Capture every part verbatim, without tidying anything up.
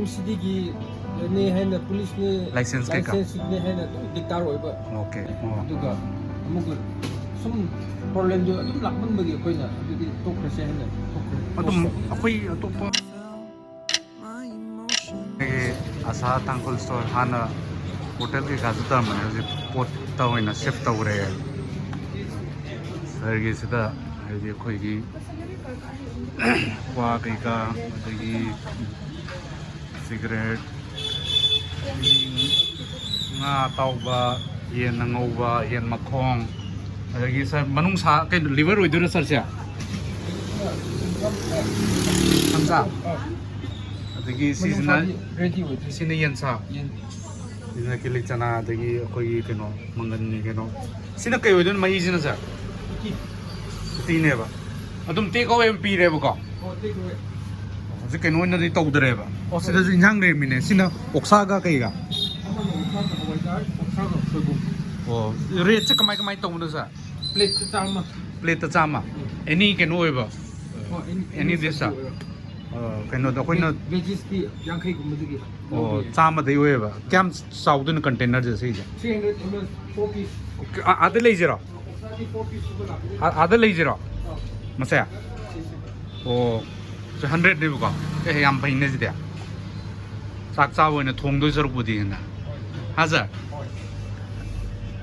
ꯁꯤꯗꯤꯒꯤꯅꯦ ꯍꯥꯏꯅ ꯄꯨꯂꯤꯁꯅꯦ, ꯂꯥꯏꯁꯦꯟꯁ ꯀꯩꯀꯥ? ꯂꯥꯏꯁꯦꯟꯁꯀꯤꯅꯦ ꯍꯥꯏꯅ ꯑꯗꯨꯝ ꯗꯤꯛꯇꯥꯔ ꯑꯣꯏꯕ꯫ ꯑꯣꯀꯦ꯫ ꯑꯣ꯫ ꯑꯗꯨꯒ ꯑꯃꯨꯛꯀ ꯁꯨꯝ ꯄ꯭ꯔꯣꯕ꯭ꯂꯦꯝꯗꯣ ꯑꯗꯨꯝ ꯂꯥꯛꯃꯟꯕꯒꯤ ꯑꯩꯈꯣꯏꯅ ꯑꯗꯨꯗꯤ ꯇꯣꯛꯈ꯭ꯔꯁꯦ ꯍꯥꯏꯅ ꯇꯣꯛꯈ꯭ꯔꯦ꯫ ꯑꯗꯨꯝ ꯇꯣꯛꯈ꯭ꯔꯕꯅꯦ꯫ ꯑꯩꯈꯣꯏ ꯑꯇꯣꯞꯄ ꯑꯩꯒꯤ ꯑꯁꯥ ꯇꯥꯡꯈꯨꯜ ꯁ꯭ꯇꯣꯔ, ꯍꯥꯟꯅ ꯍꯣꯇꯦꯜ ꯀꯩꯀꯥꯁꯨ ꯇꯧꯔꯝꯕꯅꯦ, ꯍꯧꯖꯤꯛ ꯄꯣꯠꯇ ꯑꯣꯏꯅ ꯁꯤꯐ ꯇꯧꯈ꯭ꯔꯦ꯫ ꯁꯍꯔꯒꯤꯁꯤꯗ ꯍꯥꯏꯗꯤ ꯑꯩꯈꯣꯏꯒꯤ ꯀ꯭ꯋꯥ ꯀꯩꯀꯥ, ꯑꯗꯒꯤ ꯁꯤꯒꯔꯦꯠ, ꯉꯥ ꯑꯇꯥꯎꯕ, ꯌꯦꯟ ꯑꯉꯧꯕ, ꯌꯦꯟ ꯃꯈꯣꯡ, ꯑꯗꯒꯤ ꯁꯥꯔ, ꯃꯅꯨꯡ ꯁꯥ, ꯀꯩꯅꯣ, ꯂꯤꯚꯔ ꯑꯣꯏꯗꯣꯏꯔꯣ ꯁꯥꯔꯁꯦ? ꯁꯟꯁꯥ? ꯑꯗꯒꯤ ꯁꯤꯁꯤꯅ, ꯃꯅꯨꯡꯁꯥꯗꯤ ꯔꯦꯗꯤ ꯑꯣꯏꯗ꯭ꯔꯤ꯫ ꯁꯤꯅ ꯌꯦꯟꯁꯥ? ꯌꯦꯟ꯫ ꯁꯤꯅ ꯀꯤꯂꯤ ꯆꯅꯥ, ꯑꯗꯒꯤ ꯑꯩꯈꯣꯏꯒꯤ ꯀꯩꯅꯣ, ꯃꯪꯒꯟꯒꯤ ꯀꯩꯅꯣ꯫ ꯁꯤꯅ ꯀꯩ ꯑꯣꯏꯗꯣꯏꯅꯣ ꯃꯍꯤꯁꯤꯅ, ꯁꯥꯔ? ꯎꯇꯤ꯫ ꯎꯇꯤꯅꯦꯕ꯫ ꯑꯗꯨꯝ ꯇꯦꯛ ꯑꯋꯦ ꯑꯃ ꯄꯤꯔꯦꯕꯀꯣ? ꯑꯣ, ꯇꯦꯛ ꯑꯋꯦ꯫ ꯍꯧꯖꯤꯛ ꯀꯩꯅꯣ ꯑꯣꯏꯅꯗꯤ ꯇꯧꯗ꯭ꯔꯦꯕ꯫ ꯑꯣ, ꯁꯤꯗꯁꯨ ꯏꯟꯁꯥꯡ ꯂꯩꯔꯝꯃꯤꯅꯦ꯫ ꯁꯤꯅ ꯑꯣꯛꯁꯥꯒ ꯀꯩꯒ? ꯑꯃꯅ ꯑꯣꯛꯁꯥꯒ ꯍꯋꯥꯏꯖꯥꯔ, ꯑꯣꯛꯁꯥꯒ ꯁꯣꯏꯕꯨꯝ꯫ ꯑꯣ, ꯔꯦꯠꯁꯦ ꯀꯃꯥꯏ ꯀꯃꯥꯏ ꯇꯧꯕꯅꯣ, ꯁꯥꯔ? ꯄ꯭ꯂꯦꯠꯇ ꯆꯥꯝꯃ꯫ ꯄ꯭ꯂꯦꯠꯇ ꯆꯥꯝꯃ? ꯎꯝ꯫ ꯑꯦꯅꯤ ꯀꯩꯅꯣ ꯑꯣꯏꯕ? ꯑꯣ, ꯑꯦꯅꯤ, ꯑꯦꯅꯤ ꯑꯦꯅꯤ ꯗꯤꯁꯇ? ꯁꯕꯖꯤ ꯑꯣꯏꯔꯣ꯫ ꯑꯣ, ꯀꯩꯅꯣꯗ ꯑꯩꯈꯣꯏꯅ ꯚꯦ-, ꯚꯦꯖꯤꯁꯇꯤ ꯌꯥꯡꯈꯩꯒꯨꯝꯕꯗꯒꯤ ꯑꯣ, ꯂꯧꯕ ꯌꯥꯏ꯫ ꯆꯥꯝꯃꯗꯩ ꯑꯣꯏꯌꯦꯕ꯫ ꯀꯌꯥꯝ ꯆꯥꯎꯗꯣꯏꯅꯣ ꯀꯟꯇꯦꯅꯔꯁꯦ ꯁꯤꯒꯤꯁꯦ? Three hundred M L, four piece. Okay, ꯑꯥ, ꯑꯥꯗ ꯂꯩꯁꯤꯔꯣ? ꯑꯣꯛꯁꯥꯗꯤ ꯐꯣꯔ ꯄꯤꯁ ꯁꯨꯕ ꯂꯥꯛꯀꯅꯤ꯫ ꯑꯥ, ꯑꯥꯗ ꯂꯩꯁꯤꯔꯣ? ꯑꯥ꯫ ꯃꯁꯦ? ꯁꯤ, ꯁꯤ꯫ ꯑꯣ, ꯁꯤ ꯍꯟꯗ꯭ꯔꯦꯠꯅꯦꯕꯀꯣ? ꯑꯦ, ꯌꯥꯝ ꯐꯩꯅꯦ ꯁꯤꯗꯤ꯫ ꯆꯥꯛ ꯆꯥꯕ ꯑꯣꯏꯅ ꯊꯣꯡꯗꯣꯏ ꯁꯔꯨꯛꯄꯨꯗꯤ ꯍꯦꯟꯅ꯫ ꯍꯣꯏ꯫ ꯍꯥ, ꯁꯥꯔ? ꯍꯣꯏ꯫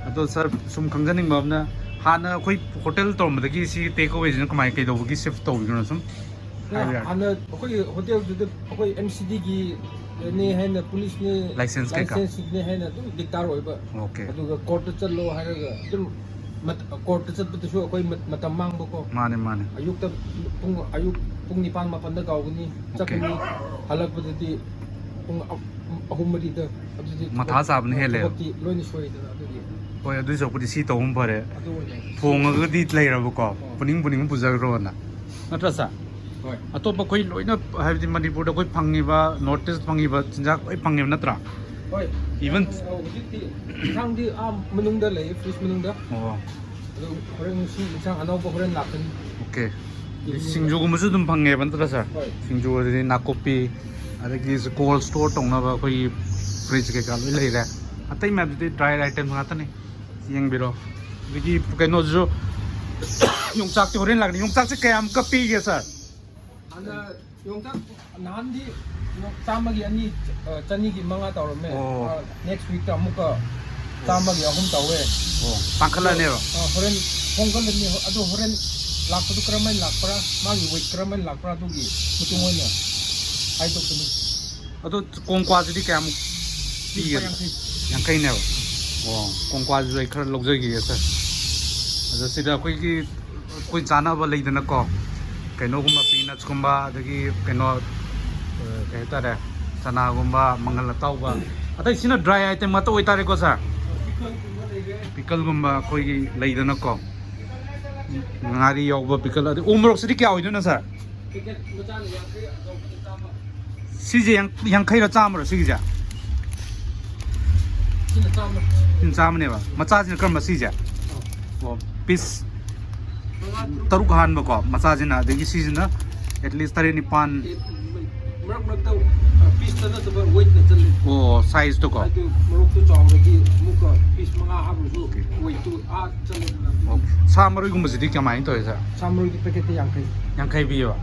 ꯑꯗꯣ, ꯁꯥꯔ, ꯁꯨꯝ ꯈꯪꯖꯅꯤꯡꯕ ꯑꯃꯅ, ꯍꯥꯟꯅ ꯑꯩꯈꯣꯏ ꯍꯣꯇꯦꯜ ꯇꯧꯔꯝꯕꯗꯒꯤ ꯁꯤ ꯇꯦꯛ ꯑꯋꯦꯁꯤꯅ ꯀꯃꯥꯏ, ꯀꯩꯗꯧꯕꯒꯤ ꯁꯤꯐ ꯇꯧꯈꯤꯕꯅꯣ ꯁꯨꯝ ꯍꯥꯏꯕ ꯌꯥꯒꯗ꯭ꯔꯥ? ꯍꯥꯟꯅ ꯑꯩꯈꯣꯏꯒꯤ ꯍꯣꯇꯦꯜꯗꯨꯗ ꯑꯩꯈꯣꯏ ꯑꯦꯝ ꯁꯤ ꯗꯤꯒꯤꯅꯦ ꯍꯥꯏꯅ ꯄꯨꯂꯤꯁꯅꯦ, ꯂꯥꯏꯁꯦꯟꯁ ꯀꯩꯀꯥ? ꯂꯥꯏꯁꯦꯟꯁꯅꯦ ꯍꯥꯏꯅ ꯑꯗꯨꯝ ꯗꯤꯛꯇꯥꯔ ꯑꯣꯏꯕ꯫ ꯑꯣꯀꯦ꯫ ꯑꯗꯨꯒ ꯀꯣꯔꯠꯇ ꯆꯠꯂꯣ ꯍꯥꯏꯔꯒ ꯑꯗꯨꯝ ꯃꯠ-, ꯀꯣꯔꯠꯇ ꯆꯠꯄꯗꯁꯨ ꯑꯩꯈꯣꯏ ꯃꯠ-, ꯃꯇꯝ ꯃꯥꯡꯕꯀꯣ꯫ ꯃꯥꯅꯦ, ꯃꯥꯅꯦ꯫ ꯑꯌꯨꯛꯇ ꯄꯨꯡ, ꯑꯌꯨꯛ ꯄꯨꯡ ꯅꯤꯄꯥꯟ ꯃꯥꯄꯟꯗ ꯀꯥꯎꯒꯅꯤ, ꯑꯣꯀꯦ꯫ ꯆꯠꯀꯅꯤ, ꯍꯜꯂꯛꯄꯗꯗꯤ ꯄꯨꯡ ꯑ-, ꯑꯍꯨꯝ ꯃꯔꯤꯗ꯫ ꯑꯗꯨꯗꯤ ꯃꯊꯥ ꯊꯕꯛ-, ꯁꯥꯕꯅ ꯍꯦꯜꯂꯦ꯫ ꯊꯕꯛꯇꯤ ꯂꯣꯏꯅ ꯁꯣꯏꯗꯅ ꯑꯗꯨꯒꯤ꯫ ꯍꯣꯏ, ꯑꯗꯨꯏ ꯁꯔꯨꯛꯄꯨꯗꯤ ꯁꯤ ꯇꯧꯕꯅ ꯐꯔꯦ꯫ ꯑꯗꯨ ꯑꯣꯏꯅ ꯊꯣꯡꯉꯒꯗꯤ ꯂꯩꯔꯕꯀꯣ, ꯑꯣ꯫ ꯄꯨꯅꯤꯡ ꯄꯨꯅꯤꯡ ꯄꯨꯖꯈ꯭ꯔꯣꯅ꯫ ꯅꯠꯇ꯭ꯔꯥ, ꯁꯥꯔ? ꯍꯣꯏ꯫ ꯑꯇꯣꯞꯄ ꯑꯩꯈꯣꯏ ꯂꯣꯏꯅ, ꯍꯥꯏꯕꯗꯤ ꯃꯅꯤꯄꯨꯔꯗ ꯑꯩꯈꯣꯏ ꯐꯪꯉꯤꯕ, ꯅꯣꯔꯠ ꯏꯁ ꯐꯪꯉꯤꯕ ꯆꯤꯟꯖꯥꯛ ꯂꯣꯏ ꯐꯪꯉꯦꯕ ꯅꯠꯇ꯭ꯔꯥ? ꯍꯣꯏ꯫ Even ꯑ, ꯍꯧꯖꯤꯛꯇꯤ ꯏꯟꯁꯥꯡꯗꯤ ꯑꯥ ꯃꯅꯨꯡꯗ ꯂꯩ, ꯐ꯭ꯔꯤꯖ ꯃꯅꯨꯡꯗ꯫ ꯑꯣ꯫ ꯑꯗꯨ ꯍꯣꯔꯦꯟ ꯉꯁꯤ ꯏꯟꯁꯥꯡ ꯑꯅꯧꯕ ꯍꯣꯔꯦꯟ ꯂꯥꯛꯀꯅꯤ꯫ ꯑꯣꯀꯦ꯫ ꯏꯚꯤꯅꯤꯡꯗ꯫ ꯁꯤꯡꯖꯨꯒꯨꯝꯕꯁꯨ ꯑꯗꯨꯝ ꯐꯪꯉꯦꯕ ꯅꯠꯇ꯭ꯔꯥ, ꯁꯥꯔ? ꯍꯣꯏ꯫ ꯁꯤꯡꯖꯨ ꯑꯗꯨꯗꯤ ꯅꯥꯀꯨꯞꯄꯤ, ꯑꯗꯒꯤ ꯀꯣꯜ ꯁ꯭ꯇꯣꯔ ꯇꯧꯅꯕ ꯑꯩꯈꯣꯏꯒꯤ ꯐ꯭ꯔꯤꯖ ꯀꯩꯀꯥ ꯂꯣꯏ ꯂꯩꯔꯦ꯫ ꯑꯇꯩ ꯃꯌꯥꯝꯗꯨꯗꯤ ꯗ꯭ꯔꯥꯏ ꯑꯥꯏꯇꯦꯝ ꯉꯥꯛꯇꯅꯤ꯫ ꯌꯦꯡꯕꯤꯔꯣ꯫ ꯑꯗꯒꯤ ꯀꯩꯅꯣꯁꯨ ꯌꯣꯡꯆꯥꯛꯇꯤ ꯍꯣꯔꯦꯟ ꯂꯥꯛꯀꯅꯤ꯫ ꯌꯣꯡꯆꯥꯛꯁꯦ ꯀꯌꯥꯃꯨꯛꯀ ꯄꯤꯒꯦ, ꯁꯥꯔ? ꯍꯥꯟꯅ ꯌꯣꯡꯆꯥꯛ ꯅꯍꯥꯟꯗꯤ ꯆꯥꯝꯃꯒꯤ ꯑꯅꯤ, ꯑ, ꯆꯅꯤꯒꯤ ꯃꯉꯥ ꯇꯧꯔꯝꯃꯦ꯫ ꯑꯣ꯫ ꯑ, ꯅꯦꯛꯁ ꯋꯤꯛꯇ ꯑꯃꯨꯛꯀ ꯆꯥꯝꯃꯒꯤ ꯑꯍꯨꯝ ꯇꯧꯋꯦ꯫ ꯑꯣ, ꯇꯥꯡꯈꯠꯂꯅꯦꯕ꯫ ꯑ, ꯍꯣꯔꯦꯟ ꯍꯣꯡꯒꯠꯂꯅꯤ꯫ ꯑꯗꯣ ꯍꯣꯔꯦꯟ ꯂꯥꯛꯄꯗꯨ ꯀꯔꯝꯍꯥꯏꯅ ꯂꯥꯛꯄ꯭ꯔꯥ, ꯃꯥꯒꯤ ꯋꯦꯠ ꯀꯔꯝꯍꯥꯏꯅ ꯂꯥꯛꯄ꯭ꯔꯥ, ꯑꯗꯨꯒꯤ ꯃꯇꯨꯡ ꯑꯣꯏꯅ ꯍꯥꯏꯗꯣꯛꯀꯅꯤ꯫ ꯑꯗꯣ ꯀꯣꯡꯀ꯭ꯋꯥꯁꯤꯗꯤ ꯀꯌꯥꯃꯨꯛ ꯄꯤꯒꯦ? ꯂꯨꯄꯥ ꯌꯥꯡꯈꯩ꯫ ꯌꯥꯡꯈꯩꯅꯦꯕ꯫ ꯑꯣ, ꯀꯣꯡꯀ꯭ꯋꯥꯁꯤꯁꯨ ꯑꯩ ꯈꯔ ꯂꯧꯖꯈꯤꯒꯦ, ꯁꯥꯔ꯫ ꯑꯗꯣ ꯁꯤꯗ ꯑꯩꯈꯣꯏꯒꯤ ꯑꯩꯈꯣꯏ ꯆꯥꯅꯕ ꯂꯩꯗꯅꯀꯣ, ꯀꯩꯅꯣꯒꯨꯝꯕ, ꯄꯤꯅꯠꯁꯀꯨꯝꯕ, ꯑꯗꯒꯤ ꯀꯩꯅꯣ, ꯑ, ꯀꯩ ꯍꯥꯏꯇꯥꯔꯦ, ꯆꯅꯥꯒꯨꯝꯕ, ꯃꯪꯒꯜ ꯑꯇꯥꯎꯕ, ꯑꯇꯩꯁꯤꯅ ꯗ꯭ꯔꯥꯏ ꯑꯥꯏꯇꯦꯝ ꯉꯥꯛꯇ ꯑꯣꯏꯇꯥꯔꯦꯀꯣ, ꯁꯥꯔ? ꯄꯤꯀꯜꯒꯨꯝꯕ ꯑꯩꯈꯣꯏꯒꯤ ꯂꯩꯗꯅꯀꯣ, ꯉꯥꯔꯤ ꯌꯥꯎꯕ ꯄꯤꯀꯜ, ꯑꯗꯩ ꯎ ꯃꯣꯔꯣꯛꯁꯤꯗꯤ ꯀꯌꯥ ꯑꯣꯏꯗꯣꯏꯅꯣ, ꯁꯥꯔ? ꯁꯤꯁꯦ ꯌꯥꯡ-, ꯌꯥꯡꯈꯩꯔꯣ, ꯆꯥꯝꯃꯔꯣ ꯁꯤꯒꯤꯁꯦ? ꯁꯤꯅ ꯆꯥꯝꯃ꯫ ꯁꯤꯅ ꯆꯥꯝꯃꯅꯦꯕ꯫ ꯃꯆꯥꯁꯤꯅ ꯀꯔꯝꯕ, ꯁꯤꯁꯦ? ꯑꯣ, ꯄꯤꯁ ꯃꯉꯥ, ꯇꯔꯨꯛ꯫ ꯇꯔꯨꯛ ꯑꯍꯥꯟꯕꯀꯣ, ꯃꯆꯥꯁꯤꯅ, ꯑꯗꯒꯤ ꯁꯤꯁꯤꯅ at least ꯇꯔꯦꯠ, ꯅꯤꯄꯥꯟ꯫ ꯑꯦ, ꯃꯔꯛ ꯃꯔꯛꯇ, ꯑ, ꯄꯤꯁꯇ ꯅꯠꯇꯕ ꯋꯦꯠꯅ ꯆꯠꯂꯤ꯫ ꯑꯣ, ꯁꯥꯏꯖꯇꯣꯀꯣ꯫ ꯍꯥꯏꯗꯤ ꯃꯣꯔꯣꯛꯇꯨ ꯆꯥꯎꯔꯗꯤ ꯑꯃꯨꯛꯀ ꯄꯤꯁ ꯃꯉꯥ ꯍꯥꯞꯄꯁꯨ ꯋꯦꯠꯇꯨ ꯑꯥ ꯆꯠꯂꯦꯗꯅ꯫ ꯑꯣ, ꯁꯥ ꯃꯔꯣꯏꯒꯨꯝꯕꯁꯤꯗꯤ ꯀꯃꯥꯏꯅ ꯇꯧꯋꯦ, ꯁꯥꯔ? ꯁꯥ ꯃꯔꯣꯏꯗꯤ ꯄꯦꯀꯦꯠꯇ ꯌꯥꯡꯈꯩ꯫ ꯌꯥꯡꯈꯩ ꯄꯤꯌꯦꯕ꯫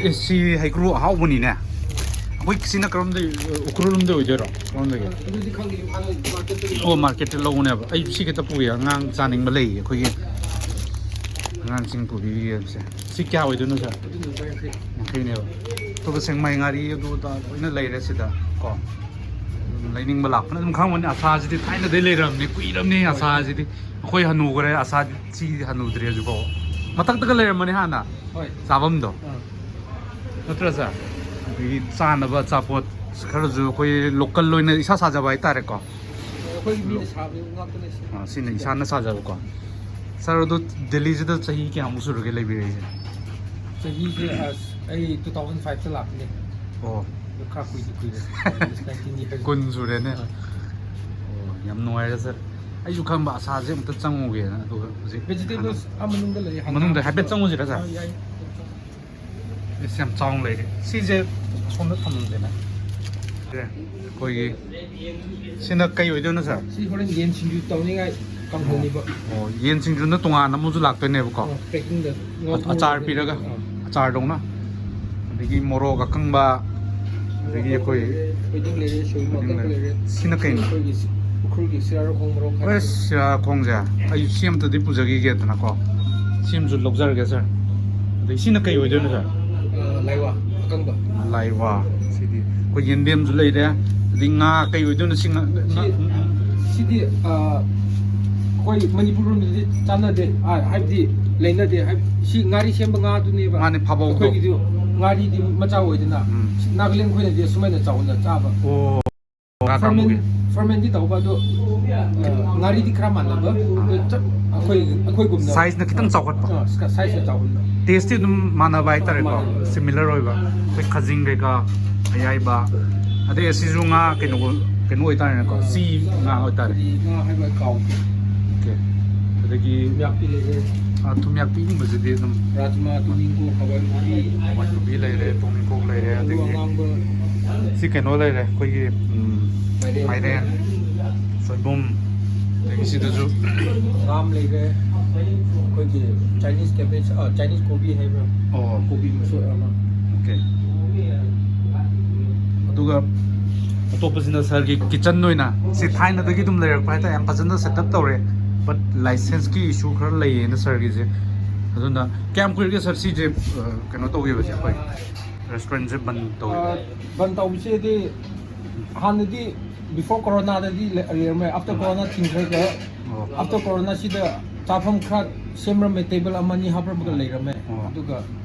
ꯑꯦ, ꯁꯤ ꯍꯩꯀ꯭ꯔꯨ ꯑꯍꯥꯎꯕꯅꯤꯅꯦ꯫ ꯑꯩꯈꯣꯏ ꯁꯤꯅ ꯀꯔꯣꯝꯗꯩ, ꯎꯈ꯭ꯔꯨꯜ ꯂꯣꯝꯗꯩ ꯑꯣꯏꯗꯣꯏꯔꯣ? ꯀꯔꯣꯝꯗꯒꯤ? ꯑꯗꯨꯗꯤ ꯈꯪꯗꯦ, ꯏꯝꯐꯥꯜ ꯃꯥꯔꯀꯦꯠꯇꯒꯤ꯫ ꯑꯣ, ꯃꯥꯔꯀꯦꯠꯇ ꯂꯧꯕꯅꯦꯕ꯫ ꯑꯩ ꯁꯤ ꯈꯤꯇ ꯄꯨꯒꯦ, ꯑꯉꯥꯡ ꯆꯥꯅꯤꯡꯕ ꯂꯩꯌꯦ ꯑꯩꯈꯣꯏꯒꯤ꯫ ꯑꯉꯥꯡꯁꯤꯡ ꯄꯨꯕꯤꯒꯦ ꯍꯥꯏꯕꯁꯦ꯫ ꯁꯤ ꯀꯌꯥ ꯑꯣꯏꯗꯣꯏꯅꯣ, ꯁꯥꯔ? ꯑꯗꯨꯅ ꯂꯨꯄꯥ ꯌꯥꯡꯈꯩ꯫ ꯌꯥꯡꯈꯩꯅꯦꯕ꯫ ꯑꯇꯣꯞꯄ ꯁꯦꯛꯃꯥꯏ ꯉꯥꯔꯤ ꯑꯗꯨ ꯑꯗꯥ ꯂꯣꯏꯅ ꯂꯩꯔꯦ ꯁꯤꯗ ꯀꯣ꯫ ꯑꯗꯨꯝ ꯂꯩꯅꯤꯡꯕ ꯂꯥꯛꯄꯅ ꯑꯗꯨꯝ ꯈꯪꯕꯅꯤ꯫ ꯑꯁꯥꯁꯤꯗꯤ ꯊꯥꯏꯅꯗꯩ ꯂꯩꯔꯕꯅꯤ, ꯀꯨꯏꯔꯕꯅꯤ ꯑꯁꯥꯁꯤꯗꯤ꯫ ꯑꯩꯈꯣꯏ ꯍꯅꯨꯈ꯭ꯔꯦ, ꯑꯁꯥ ꯁꯤꯗꯤ ꯍꯅꯨꯗ꯭ꯔꯦ ꯍꯧꯖꯤꯛꯐꯥꯎ꯫ ꯃꯊꯛꯇꯒ ꯂꯩꯔꯝꯕꯅꯤ ꯍꯥꯟꯅ ꯍꯣꯏ꯫ ꯆꯥꯐꯝꯗꯣ꯫ ꯑꯥ꯫ ꯅꯠꯇ꯭ꯔ, ꯁꯥꯔ? ꯑꯗꯒꯤ ꯆꯥꯅꯕ ꯑꯆꯥꯄꯣꯠ ꯈꯔꯁꯨ ꯑꯩꯈꯣꯏ ꯂꯣꯀꯦꯜ ꯑꯣꯏꯅ ꯏꯁꯥ ꯁꯥꯖꯕ ꯍꯥꯏꯇꯥꯔꯦꯀꯣ꯫ ꯑꯩꯈꯣꯏ ꯃꯤꯅ ꯁꯥꯕ ꯉꯥꯛꯇꯅꯦ ꯁꯤ꯫ ꯑꯥ, ꯁꯤꯅ ꯏꯁꯥꯅ ꯁꯥꯖꯕꯀꯣ꯫ ꯁꯥꯔ, ꯑꯗꯣ ꯗꯦꯜꯂꯤꯁꯤꯗ ꯆꯍꯤ ꯀꯌꯥꯃꯨꯛ ꯁꯨꯔꯒꯦ ꯂꯩꯕꯤꯔꯛꯏꯁꯦ? ꯆꯍꯤꯁꯦ, ꯑꯁ, ꯑꯩ two thousand five ꯇ ꯂꯥꯛꯄꯅꯦ꯫ ꯑꯣ꯫ ꯑꯗꯨ ꯈꯔ ꯀꯨꯏꯗꯤ ꯀꯨꯏꯔꯦ꯫ Almost nineteen years꯫ ꯀꯨꯟ ꯁꯨꯔꯦꯅꯦ꯫ ꯑꯥ꯫ ꯑꯣ, ꯌꯥꯝ ꯅꯨꯡꯉꯥꯏꯔꯦ, ꯁꯥꯔ꯫ ꯑꯩꯁꯨ ꯈꯪꯕ ꯑꯁꯥꯁꯦ ꯑꯝꯇ ꯆꯪꯉꯨꯒꯦꯅ, ꯑꯗꯨꯒ ꯍꯧꯖꯤꯛ vegetables ꯑꯥ ꯃꯅꯨꯡꯗ ꯂꯩ, ꯍꯪꯒꯥꯝ꯫ ꯃꯅꯨꯡꯗ ꯍꯥꯏꯐꯦꯠ ꯆꯪꯉꯨꯁꯤꯔꯥ, ꯁꯥꯔ? ꯑꯥ, ꯌꯥꯏ꯫ ꯑꯁ, ꯌꯥꯝ ꯆꯥꯎꯅ ꯂꯩꯔꯦ꯫ ꯁꯤꯁꯦ ꯁꯣꯝꯗ ꯊꯝꯃꯝꯗꯦꯅꯦ꯫ ꯑꯩꯈꯣꯏꯒꯤ ꯁꯤꯅ ꯀꯩ ꯑꯣꯏꯗꯣꯏꯅꯣ, ꯁꯥꯔ? ꯁꯤ ꯍꯣꯔꯦꯟ ꯌꯦꯟ ꯁꯤꯡꯖꯨ ꯇꯧꯅꯤꯡꯉꯥꯏ ꯀꯥꯡꯍꯧꯅꯤꯕ꯫ ꯑꯣ, ꯌꯦꯟ ꯁꯤꯡꯖꯨꯅ ꯇꯣꯉꯥꯟꯅ ꯑꯃꯁꯨ ꯂꯥꯛꯇꯣꯏꯅꯦꯕꯀꯣ? ꯄꯦꯛꯀꯤꯡꯗ ꯑꯆꯥꯔ ꯄꯤꯔꯒ, ꯑꯆꯥꯔꯗꯧꯅ꯫ ꯑꯗꯒꯤ ꯃꯣꯔꯣꯛ ꯑꯀꯪꯕ, ꯑꯗꯒꯤ ꯑꯩꯈꯣꯏ ꯊꯣꯏꯗꯤꯡ ꯂꯩꯔꯦ, ꯁꯣꯏꯕꯨꯝ ꯑꯀꯪꯕ ꯂꯩꯔꯦ꯫ ꯁꯤꯅ ꯀꯩꯅꯣ? ꯑꯩꯈꯣꯏꯒꯤ ꯎꯈ꯭ꯔꯨꯜꯒꯤ ꯁꯤꯔꯥꯔꯈꯣꯡ ꯃꯣꯔꯣꯛ ꯍꯥꯏꯕ꯫ ꯑꯁ, ꯁꯤꯔꯥꯔꯈꯣꯡꯁꯦ ꯑꯩ ꯁꯤ ꯑꯝꯇꯗꯤ ꯄꯨꯖꯈꯤꯒꯦꯗꯅꯀꯣ꯫ ꯁꯤ ꯑꯃꯁꯨ ꯂꯧꯖꯔꯒꯦ, ꯁꯥꯔ꯫ ꯑꯗꯩ ꯁꯤꯅ ꯀꯩ ꯑꯣꯏꯗꯣꯏꯅꯣ, ꯁꯥꯔ? ꯑ, ꯂꯥꯏꯋꯥ ꯑꯀꯪꯕ꯫ ꯂꯥꯏꯋꯥ꯫ ꯁꯤꯗꯤ ꯑꯩꯈꯣꯏ ꯌꯦꯟꯗꯦꯝꯁꯨ ꯂꯩꯔꯦ꯫ ꯑꯗꯩ ꯉꯥ ꯀꯩ ꯑꯣꯏꯗꯣꯏꯅꯣ? ꯁꯤ ꯉꯥ, ꯉꯥ ꯁꯤ, ꯁꯤꯗꯤ, ꯑ, ꯑꯩꯈꯣꯏ ꯃꯅꯤꯄꯨꯔ ꯂꯣꯝꯗꯗꯤ ꯆꯥꯟꯅꯗꯦ꯫ ꯑ, ꯍꯥꯏꯕꯗꯤ ꯂꯩꯅꯗꯦ꯫ ꯍꯥꯏꯕꯗꯤ ꯁꯤ ꯉꯥꯔꯤ ꯁꯦꯝꯕ ꯉꯥꯗꯨꯅꯦꯕ꯫ ꯃꯥꯅꯦ, ꯐꯥꯕꯧꯗꯣ꯫ ꯑꯩꯈꯣꯏꯒꯤꯗꯤ ꯉꯥꯔꯤꯗꯤ ꯃꯆꯥ ꯑꯣꯏꯗꯅ꯫ ꯎꯝ꯫ ꯁꯤ ꯅꯥꯒꯥꯂꯦꯟ ꯈꯣꯏꯅꯗꯤ ꯑꯁꯨꯃꯥꯏꯅ ꯆꯥꯎꯅ ꯆꯥꯕ꯫ ꯑꯣ, ꯉꯥ ꯀꯥꯡꯕꯨꯒꯤ꯫ ꯐꯔꯃꯦꯟ, ꯐꯔꯃꯦꯟꯗꯤ ꯇꯧꯕ ꯑꯗꯣ, ꯑ, ꯉꯥꯔꯤꯗꯤ ꯈꯔ ꯃꯥꯟꯅꯕ꯫ ꯑꯗꯣ ꯆꯞ ꯑꯩꯈꯣꯏ, ꯑꯩꯈꯣꯏꯒꯨꯝꯅ꯫ ꯁꯥꯏꯖꯅ ꯈꯤꯇꯪ ꯆꯥꯎꯈꯠꯄ꯫ ꯑ, ꯁꯥꯏꯖꯅ ꯆꯥꯎꯈꯠꯄ꯫ ꯇꯦꯁꯇꯤ ꯑꯗꯨꯝ ꯃꯥꯟꯅꯕ ꯍꯥꯏꯇꯥꯔꯦꯀꯣ꯫ ꯃꯥꯟꯅꯩ꯫ ꯁꯤꯃꯤꯂꯔ ꯑꯣꯏꯕ꯫ ꯑꯩꯈꯣꯏ ꯈꯥꯖꯤꯡ ꯀꯩꯀꯥ, ꯑꯌꯥꯏꯕ, ꯑꯗꯩ ꯑꯁꯤꯁꯨ ꯉꯥ ꯀꯩꯅꯣ, ꯀꯩꯅꯣ ꯑꯣꯏꯇꯥꯔꯦꯅꯦꯀꯣ, ꯆꯤ ꯉꯥ ꯑꯣꯏꯇꯥꯔꯦ꯫ ꯀꯔꯤ ꯉꯥ ꯍꯥꯏꯕ ꯀꯥꯎꯈ꯭ꯔꯦ꯫ ꯑꯣꯀꯦ꯫ ꯑꯗꯒꯤ ꯊꯨꯝꯌꯥꯛꯄꯤ ꯂꯩꯔꯦ꯫ ꯑ, ꯊꯨꯝꯌꯥꯛꯄꯤꯒꯨꯝꯕꯁꯤꯗꯤ ꯑꯗꯨꯝ ꯔꯥꯖꯃꯥ, ꯇꯨꯅꯤꯡꯈꯣꯛ, ꯍꯋꯥꯏ ꯃꯨꯕꯤ, ꯍꯋꯥꯏ ꯃꯨꯕꯤ ꯂꯩꯔꯦ, ꯇꯨꯅꯤꯡꯈꯣꯛ ꯂꯩꯔꯦ, ꯑꯂꯨ ꯑꯗꯒꯤ ꯑꯉꯥꯡꯕ, ꯁꯤ ꯀꯩꯅꯣ ꯂꯩꯔꯦ, ꯑꯩꯈꯣꯏꯒꯤ, ꯎꯝ, ꯃꯥꯏꯔꯦꯟ꯫ ꯃꯥꯏꯔꯦꯟ, ꯁꯣꯏꯕꯨꯝ, ꯑꯗꯒꯤ ꯁꯤꯗꯁꯨ ꯍꯪꯒꯥꯝ ꯂꯩꯔꯦ, ꯑꯩꯈꯣꯏꯒꯤ ꯆꯥꯏꯅꯤꯁ ꯀꯦꯕꯦꯖ, ꯑ, ꯆꯥꯏꯅꯤꯁ ꯀꯣꯕꯤ ꯍꯥꯏꯕ꯭ꯔꯥ? ꯑꯣ꯫ ꯀꯣꯕꯤ ꯃꯁꯣꯏ ꯑꯃ꯫ ꯑꯣꯀꯦ꯫ ꯑꯗꯨꯒ ꯑꯇꯣꯞꯄꯁꯤꯅ ꯁꯥꯔꯒꯤ ꯀꯤꯠꯆꯟ ꯑꯣꯏꯅ, ꯁꯤ ꯊꯥꯏꯅꯗꯒꯤ ꯑꯗꯨꯝ ꯂꯩꯔꯛꯄ ꯍꯥꯏꯇꯥꯔꯦ, ꯌꯥꯝ ꯐꯖꯅ ꯁꯦꯠ ꯑꯞ ꯇꯧꯔꯦ, ꯕꯠ ꯂꯥꯏꯁꯦꯟꯁꯀꯤ ꯏꯁꯨ ꯈꯔ ꯂꯩꯌꯦꯅ ꯁꯥꯔꯒꯤꯁꯦ꯫ ꯑꯗꯨꯅ ꯀꯌꯥꯝ ꯀꯨꯏꯔꯒꯦ ꯁꯥꯔ ꯁꯤꯁꯦ, ꯑ, ꯀꯩꯅꯣ ꯇꯧꯈꯤꯕꯁꯦ, ꯑꯩꯈꯣꯏ ꯔꯦꯁꯇꯨꯔꯦꯟꯁꯦ ꯕꯟ ꯇꯧꯈꯤꯕ? ꯑ, ꯕꯟ ꯇꯧꯕꯁꯦꯗꯤ ꯍꯥꯟꯅꯗꯤ before ꯀꯣꯔꯣꯅꯥꯗꯗꯤ ꯂꯩ-, ꯂꯩꯔꯝꯃꯦ꯫ After ꯀꯣꯔꯣꯅꯥ ꯊꯤꯡꯈ꯭ꯔꯒ, ꯑꯣ꯫ after ꯀꯣꯔꯣꯅꯥ ꯁꯤꯗ ꯆꯥꯐꯝ ꯈꯔ ꯁꯦꯝꯔꯝꯃꯦ, ꯇꯦꯕꯜ ꯑꯃꯅꯤ ꯍꯥꯞꯔꯝꯃꯒ ꯂꯩꯔꯝꯃꯦ꯫ ꯑꯣ꯫ ꯑꯗꯨꯒ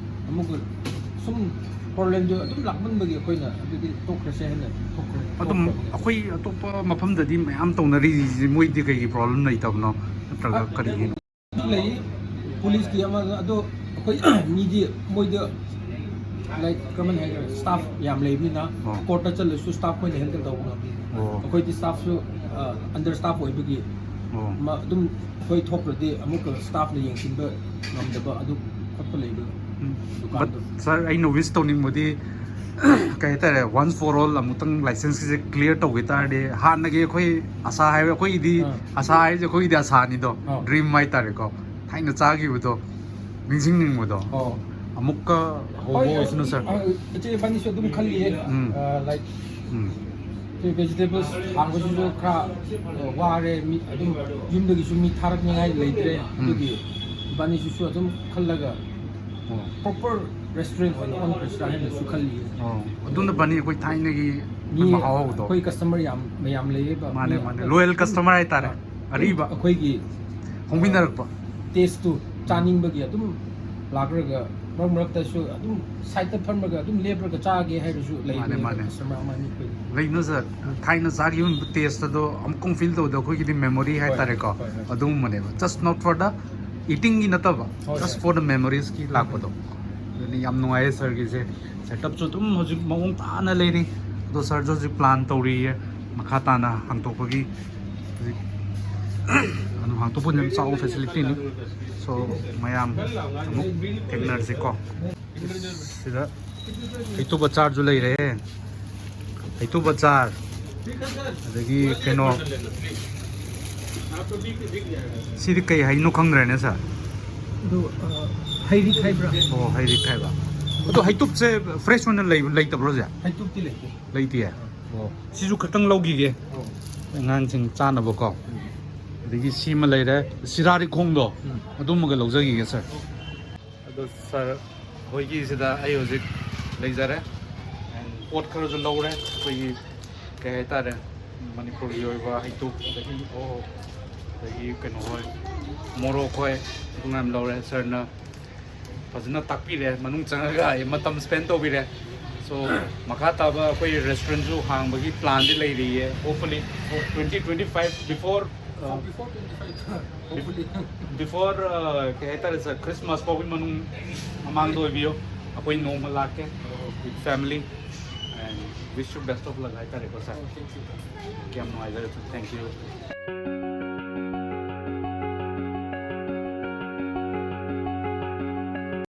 ꯑꯃꯨꯛꯀ ꯁꯨꯝ ꯄ꯭ꯔꯣꯕ꯭ꯂꯦꯝꯗꯨ ꯑꯗꯨꯝ ꯂꯥꯛꯃꯟꯕꯒꯤ ꯑꯩꯈꯣꯏꯅ ꯑꯗꯨꯗꯤ ꯇꯣꯛꯈ꯭ꯔꯁꯦ ꯍꯥꯏꯅ ꯊꯣꯛꯈ꯭ꯔꯦ꯫ ꯑꯗꯨꯝ ꯊꯣꯛꯈ꯭ꯔꯕꯅꯦ꯫ ꯑꯩꯈꯣꯏ ꯑꯇꯣꯞꯄ ꯃꯐꯝꯗꯗꯤ ꯃꯌꯥꯝ ꯇꯧꯅꯔꯤꯁꯤ, ꯃꯣꯏꯗꯤ ꯀꯩꯒꯤ ꯄ꯭ꯔꯣꯕ꯭ꯂꯦꯝ ꯂꯩꯇꯕꯅꯣ, ꯅꯠꯇ꯭ꯔꯒ ꯑ, ꯀꯔꯤꯒꯤꯅꯣ? ꯂꯩ, ꯄꯨꯂꯤꯁꯀꯤ ꯑꯃ, ꯑꯗꯣ ꯑꯩꯈꯣꯏ ꯃꯤꯗꯤ ꯃꯣꯏꯗ, like, ꯀꯃꯥꯏꯅ ꯍꯥꯏꯒꯦꯔꯥ, ꯁ꯭ꯇꯥꯐ ꯌꯥꯝ ꯂꯩꯕꯅꯤꯅ ꯑꯣ꯫ ꯀꯣꯔꯠꯇ ꯆꯠꯂꯁꯨ ꯁ꯭ꯇꯥꯐ ꯈꯣꯏꯅ ꯍꯦꯟꯗꯜ ꯇꯧꯕ ꯉꯝꯃꯤ꯫ ꯑꯣ꯫ ꯑꯩꯈꯣꯏꯗꯤ ꯁ꯭ꯇꯥꯐꯁꯨ, ꯑ, ꯑꯟꯗꯔ ꯁ꯭ꯇꯥꯐ ꯑꯣꯏꯕꯒꯤ ꯑꯣ꯫ ꯃ-, ꯑꯗꯨꯝ ꯑꯩꯈꯣꯏ ꯊꯣꯛꯈ꯭ꯔꯗꯤ ꯑꯃꯨꯛꯀ ꯁ꯭ꯇꯥꯐꯅ ꯌꯦꯡꯁꯤꯟꯕ ꯉꯝꯗꯕ ꯑꯗꯨ ꯈꯣꯠꯄ ꯂꯩꯕ꯫ But sir, ꯑꯩꯅ wish ꯇꯧꯅꯤꯡꯕꯗꯤ ꯀꯩ ꯍꯥꯏꯇꯥꯔꯦ, once for all ꯑꯃꯨꯛꯇꯪ licenseꯀꯤꯁꯦ clear ꯇꯧꯒꯦ ꯇꯥꯔꯗꯤ, ꯍꯥꯟꯅꯒꯤ ꯑꯩꯈꯣꯏ ꯑꯁꯥ ꯍꯥꯏꯕ, ꯑꯩꯈꯣꯏꯒꯤꯗꯤ ꯑꯥ꯫ ꯑꯁꯥ ꯍꯥꯏꯁꯦ ꯑꯩꯈꯣꯏꯒꯤꯗꯤ ꯑꯁꯥꯅꯤꯗꯣ, ꯑꯥ꯫ Dream ꯍꯥꯏꯇꯥꯔꯦꯀꯣ, ꯊꯥꯏꯅ ꯆꯥꯈꯤꯕꯗꯣ ꯅꯤꯡꯁꯤꯡꯅꯤꯡꯕꯗꯣ꯫ ꯑꯣ꯫ ꯑꯃꯨꯛꯀ ꯍꯧꯕ ꯍꯣꯏ, ꯑꯣꯏꯁꯅꯨ sir꯫ ꯑ, ꯏꯆꯦ ꯏꯕꯥꯅꯤꯁꯨ ꯑꯗꯨꯝ ꯈꯜꯂꯤꯌꯦ꯫ ꯎꯝ꯫ ꯑ, like, ꯎꯝ꯫ ꯑꯩꯈꯣꯏ vegetables ꯊꯥꯡꯕꯁꯤꯁꯨ ꯈꯔ, ꯑ, ꯋꯥꯔꯦ, ꯃꯤ ꯑꯗꯨꯝ ꯌꯨꯝꯗꯒꯤꯁꯨ ꯃꯤ ꯊꯥꯔꯛꯅꯤꯉꯥꯏ ꯂꯩꯇ꯭ꯔꯦ꯫ ꯎꯝ꯫ ꯑꯗꯨꯒꯤ ꯏꯕꯥꯅꯤꯁꯤꯁꯨ ꯑꯗꯨꯝ ꯈꯜꯂꯒ ꯑꯣ꯫ Proper restaurant ꯑꯣꯏꯅ ꯑꯣꯟꯈ꯭ꯔꯁꯤꯔꯥ ꯍꯥꯏꯅꯁꯨ ꯈꯜꯂꯤꯌꯦ꯫ ꯑꯣ꯫ ꯑꯗꯨꯅ ꯐꯅꯤ, ꯑꯩꯈꯣꯏ ꯊꯥꯏꯅꯒꯤ ꯃꯤ ꯑꯩꯈꯣꯏ ꯃꯍꯥꯎꯗꯣ꯫ ꯑꯩꯈꯣꯏ customer ꯌꯥꯝ, ꯃꯌꯥꯝ ꯂꯩꯌꯦꯕ꯫ ꯃꯥꯅꯦ, ꯃꯤ ꯃꯥꯅꯦ꯫ ꯑꯗꯨꯝ Loyal customer ꯍꯥꯏꯇꯥꯔꯦ꯫ ꯑ, ꯑꯔꯤꯕ꯫ ꯑꯩꯈꯣꯏꯒꯤ ꯍꯣꯡꯃꯤꯟꯅꯔꯛꯄ꯫ Tasteꯇꯨ ꯆꯥꯅꯤꯡꯕꯒꯤ ꯑꯗꯨꯝ ꯂꯥꯛꯂꯒ ꯃꯔꯛ ꯃꯔꯛꯇꯁꯨ ꯑꯗꯨꯝ sideꯇ ꯐꯝꯂꯒ ꯑꯗꯨꯝ ꯂꯦꯞꯂꯒ ꯆꯥꯒꯦ ꯍꯥꯏꯔꯁꯨ ꯂꯩꯕꯅꯦ꯫ ꯃꯥꯅꯦ, ꯃꯥꯅꯦ꯫ Customer ꯑꯃ ꯑꯅꯤ ꯑꯩꯈꯣꯏ ꯂꯩꯅ sir, ꯊꯥꯏꯅ ꯆꯥꯈꯤꯕ taste ꯑꯗꯣ ꯑꯃꯨꯛꯀ feel ꯇꯧꯕꯗꯣ ꯑꯩꯈꯣꯏꯒꯤꯗꯤ memory ꯍꯣꯏ, ꯍꯥꯏꯇꯥꯔꯦꯀꯣ꯫ ꯍꯣꯏ, ꯍꯣꯏ꯫ ꯑꯗꯨꯒꯨꯝꯕꯅꯦꯕ, just not for the eatingꯒꯤ ꯅꯠꯇꯕ, ꯍꯣꯏ, just ꯍꯣꯏ꯫ For the memoriesꯀꯤ ꯂꯥꯛꯄꯗꯣ꯫ ꯑꯗꯨꯅꯤ ꯌꯥꯝ ꯅꯨꯡꯉꯥꯏꯌꯦ sirꯒꯤꯁꯦ꯫ Setupꯁꯨ ꯑꯗꯨꯝ ꯍꯧꯖꯤꯛ ꯃꯑꯣꯡ ꯇꯥꯅ ꯂꯩꯔꯤ꯫ ꯑꯗꯣ sirꯁꯨ ꯍꯧꯖꯤꯛ plan ꯇꯧꯔꯤꯌꯦ ꯃꯈꯥ ꯇꯥꯅ ꯍꯥꯡꯗꯣꯛꯄꯒꯤ꯫ ꯍꯧꯖꯤꯛ ꯑꯗꯨꯝ ꯍꯥꯡꯗꯣꯛꯄ ꯑꯗꯨꯝ ꯆꯥꯎꯕ facilityꯅꯤ꯫ So ꯃꯌꯥꯝ ꯑꯃꯨꯛ ꯊꯦꯡꯅꯔꯁꯤꯀꯣ꯫ ꯁꯤꯗ ꯍꯩꯇꯨꯞ ꯑꯆꯥꯔꯁꯨ ꯂꯩꯔꯦ꯫ ꯍꯩꯇꯨꯞ ꯑꯆꯥꯔ꯫ ꯑꯗꯒꯤ ꯀꯩꯅꯣ, ꯁꯤꯗꯤ ꯀꯩ ꯍꯩꯅꯣ ꯈꯪꯗ꯭ꯔꯦꯅꯦ sir꯫ ꯑꯗꯨ, ꯑ, ꯍꯩꯔꯤꯛ ꯍꯥꯏꯕ꯭ꯔꯥ? ꯑꯣ, ꯍꯩꯔꯤꯛ ꯍꯥꯏꯕ꯫ ꯑꯗꯣ ꯍꯩꯇꯨꯞꯁꯦ fresh ꯑꯣꯏꯅ ꯂꯩꯕ, ꯂꯩꯇꯕ꯭ꯔꯣ ꯁꯦ? ꯍꯩꯇꯨꯞꯇꯤ ꯂꯩꯇꯦ꯫ ꯂꯩꯇꯤꯌꯦ? ꯑꯣ, ꯁꯤꯁꯨ ꯈꯤꯇꯪ ꯂꯧꯈꯤꯒꯦ꯫ ꯑꯣ꯫ ꯑꯉꯥꯡꯁꯤꯡ ꯆꯥꯅꯕꯀꯣ꯫ ꯑꯗꯒꯤ ꯁꯤꯃ ꯂꯩꯔꯦ, ꯁꯤꯔꯥꯔꯤꯈꯣꯡꯗꯣ, ꯎꯝ꯫ ꯑꯗꯨꯃꯒ ꯂꯧꯖꯈꯤꯒꯦ sir꯫ ꯑꯗꯣ sir, ꯑꯩꯈꯣꯏꯒꯤ ꯁꯤꯗ ꯑꯩ ꯍꯧꯖꯤꯛ ꯂꯩꯖꯔꯦ꯫ And ꯄꯣꯠ ꯈꯔꯁꯨ ꯂꯧꯔꯦ꯫ ꯑꯩꯈꯣꯏꯒꯤ ꯀꯩ ꯍꯥꯏꯇꯥꯔꯦ, ꯃꯅꯤꯄꯨꯔꯒꯤ ꯑꯣꯏꯕ ꯍꯩꯇꯨꯞ, ꯑꯗꯒꯤ, ꯑꯣ, ꯑꯗꯒꯤ ꯀꯩꯅꯣ ꯍꯣꯏ, ꯃꯣꯔꯣꯛ ꯍꯣꯏ, ꯑꯗꯨ ꯃꯌꯥꯝ ꯂꯧꯔꯦ꯫ Sirꯅ ꯐꯖꯅ ꯇꯥꯛꯄꯤꯔꯦ, ꯃꯅꯨꯡ ꯆꯪꯉꯒ ꯑꯩ ꯃꯇꯝ spend ꯇꯧꯕꯤꯔꯦ꯫ So ꯃꯈꯥ ꯇꯥꯕ ꯑꯩꯈꯣꯏ restaurantꯁꯨ ꯍꯥꯡꯕꯒꯤ planꯗꯤ ꯂꯩꯔꯤꯌꯦ, hopefully twenty twenty-five before, uh, before twenty-five, hopefully. Before, uh, ꯀꯩ ꯍꯥꯏꯇꯥꯔꯦ sir, Christmas ꯐꯥꯎꯒꯤ ꯃꯅꯨꯡ, ꯃꯃꯥꯡꯗ ꯑꯣꯏꯕꯤꯌꯣ, ꯑꯩꯈꯣꯏ ꯅꯣꯡꯃ ꯂꯥꯛꯀꯦ with family and wish you best of luck ꯍꯥꯏꯇꯥꯔꯦꯀꯣ sir꯫ Oh, thank you. ꯌꯥꯝ ꯅꯨꯡꯉꯥꯏꯖꯔꯦ sir, thank you꯫